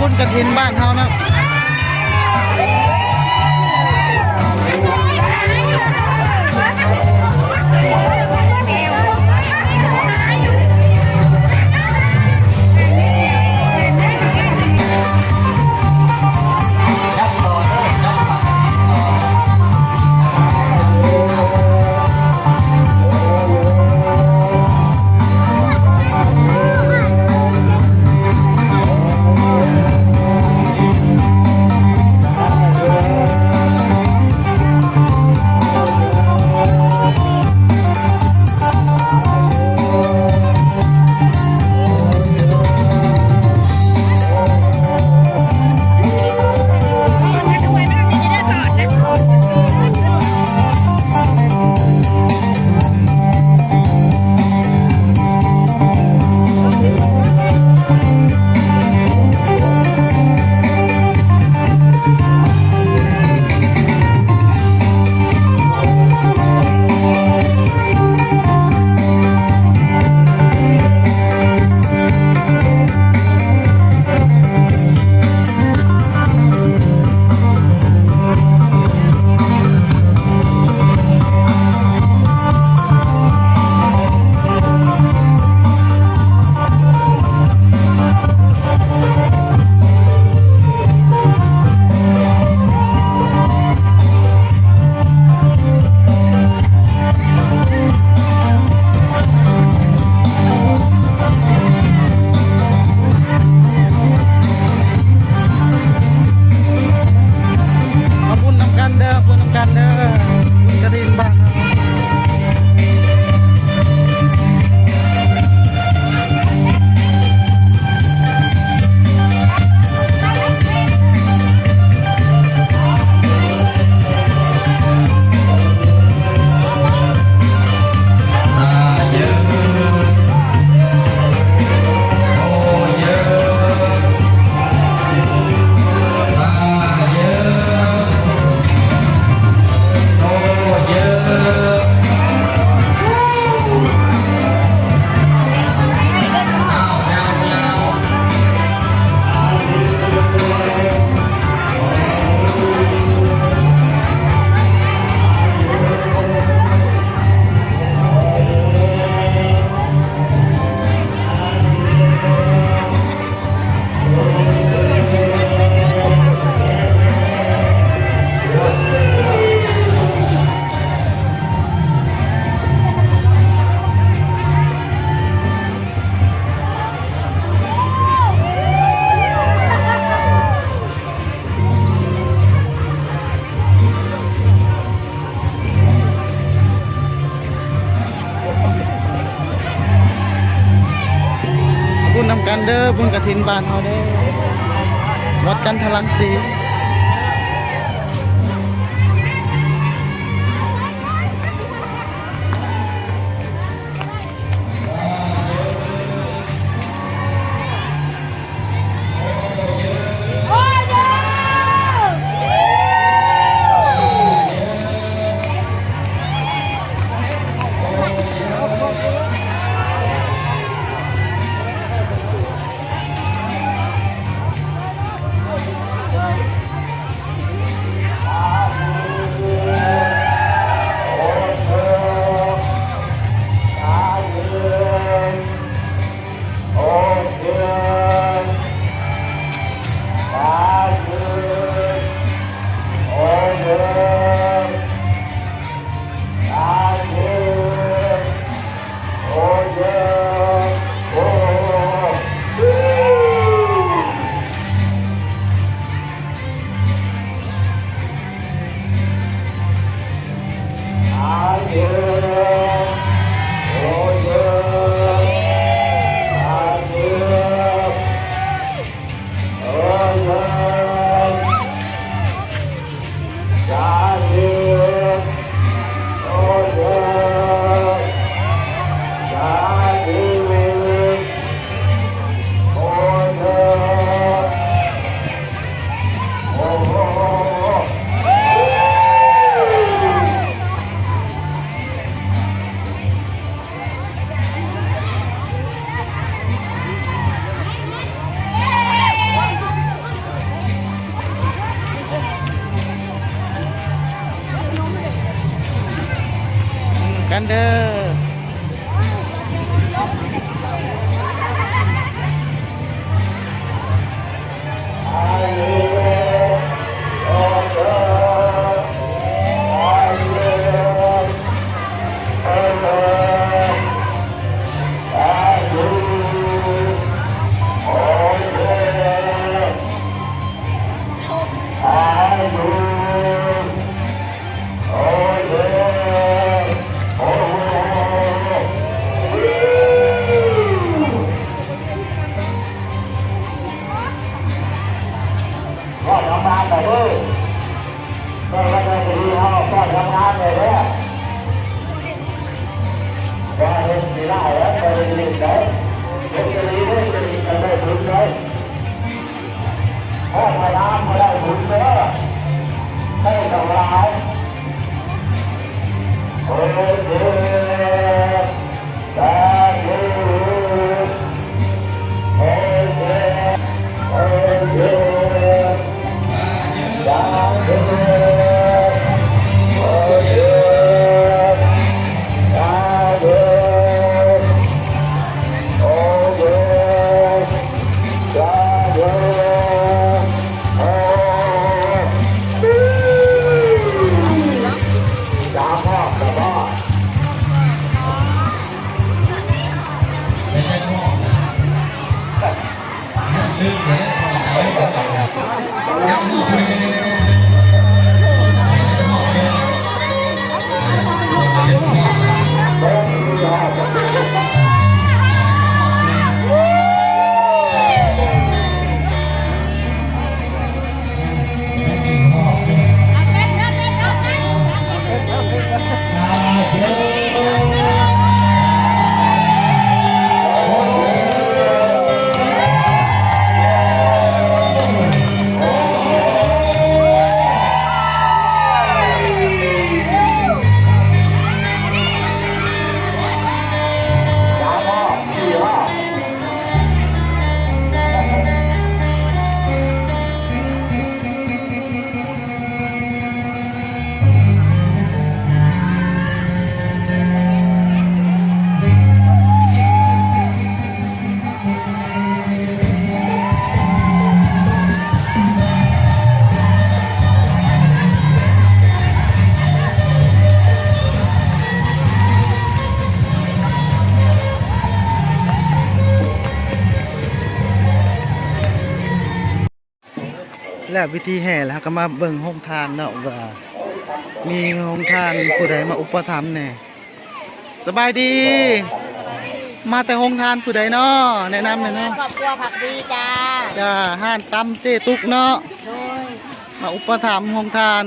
ບຸນກະຖິນບ້ານເຮົາເນາະ. ມາບຸນນຳກັນເດີ ບຸນນຳກັນເດີ ບຸນກະຖິນບ້ານເຮົາ. ບຸນນຳກັນເດີ ບຸນກະຖິນບ້ານເຮົາເດີ ວັດກັນທະລັງສີ. ສາ ກັນເດີ. ແລ້ວພິທີແຫ່ແລ້ວ ເຮົາກໍມາເບິ່ງໂຮງທານເນາະ ວ່າມີໂຮງທານຜູ້ໃດມາອຸປະຖຳແດ່. ສະບາຍດີ ມາແຕ່ໂຮງທານຜູ້ໃດເນາະ ແນະນຳແດ່ເນາະ. ຄອບຄົວພັກດີຈ້າ. ຈ້າ ຮ້ານຕຳເຈ້ຕຸກເນາະ. ໂດຍ ມາອຸປະຖຳໂຮງທານ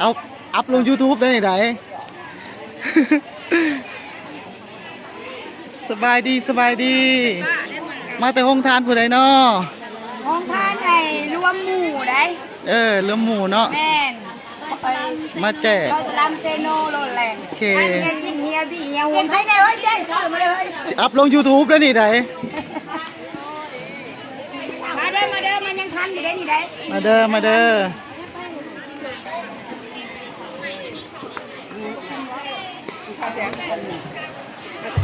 ເອົາ ອັບລົງຢູທູບໄດ້ໃດ. ສະບາຍດີ ສະບາຍດີ ມາແຕ່ໂຮງທານຜູ້ໃດເນາະ? ໂຮງທານໃຫ້ລວມໝູ່ໃດ. ເອີ ລວມໝູ່ເນາະ. ແມ່ນ ມາແຈກ ເຂົ້າສະລາມເຊໂນໂລດແຫຼະ. ໂອເຄ ກິນເຮຍບີເຮຍໂຮງ ໃຫ້ແດ່ເຮີ້ຍ ແຈ້ງຊື່ມາເລີຍ ຊິອັບລົງຢູທູບແລ້ວນີ້ໃດ. ມາເດີ ມາເດີ ມັນຍັງທັນຢູ່ເດ້ນີ້ໃດ. ມາເດີ ມາເດີ.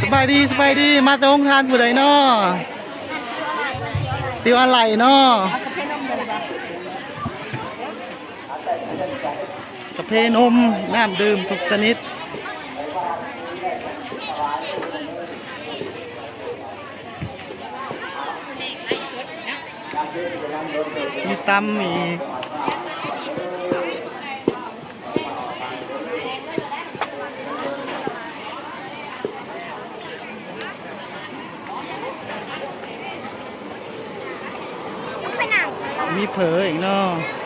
ສະບາຍດີ ສະບາຍດີ ມາແຕ່ໂຮງທານຜູ້ໃດເນາະ? ຕິວອາໄລເນາະ. ກາເຟນົມ ນ້ຳດື່ມທຸກຊະນິດ. ມີຕຳອີກ. ມີເຝີອີກເນາະ.